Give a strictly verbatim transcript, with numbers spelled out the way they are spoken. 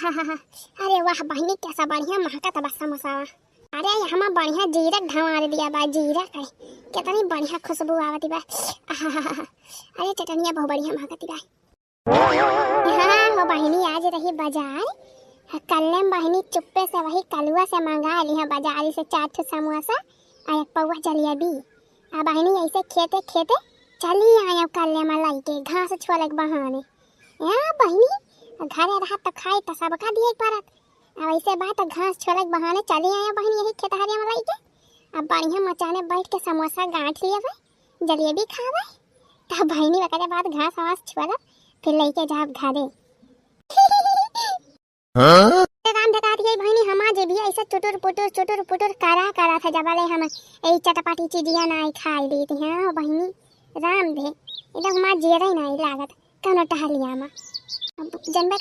आहा, अरे वाह बहिनी, कैसा बढ़िया महकत बा समोसावा। अरे, यहाँ बढ़िया जीरा धमार दिया बा, जीरा के कितनी बढ़िया खुशबू आवत बा। आहा, अरे चटनिया बहुत बढ़िया महकत बा। हाँ हो बहिनी, आज रही बाजार, कल्ले में बहिनी चुप्पे से वही कलुआ से मंगा ली है बाजारी से चार ठो समोसा और एक पौवा जलेबी। आ बहिनी ऐसे खेते खेते चली आयो कल्ले में लइके घास छोले के बहाने। या बहिनी, घरे रहत तो खाए तो सबका दिए के परत, अब ऐसे बात घास छोले के बहाने चली आयो बहिनी यही खेतहरिया में लइके। अब बढ़िया मचाने बैठ के समोसा गांठ लिए भाई, जलेबी खावे। तब बहिनी ओकरे बाद घास वास छोलत, फिर लइके जाब घरे। हाँ? राम धकात ये बहिनी, हमार जे भी ऐसे चुटुर पुटुर चुटुर पुटुर करा करा था, जबले हम ए चटपटी चीजिया ना खाई ली थी। हाँ बहिनी, राम धे, एकदम हमार जेरे नहीं लागत कौनो टहलिया में। अब जनबे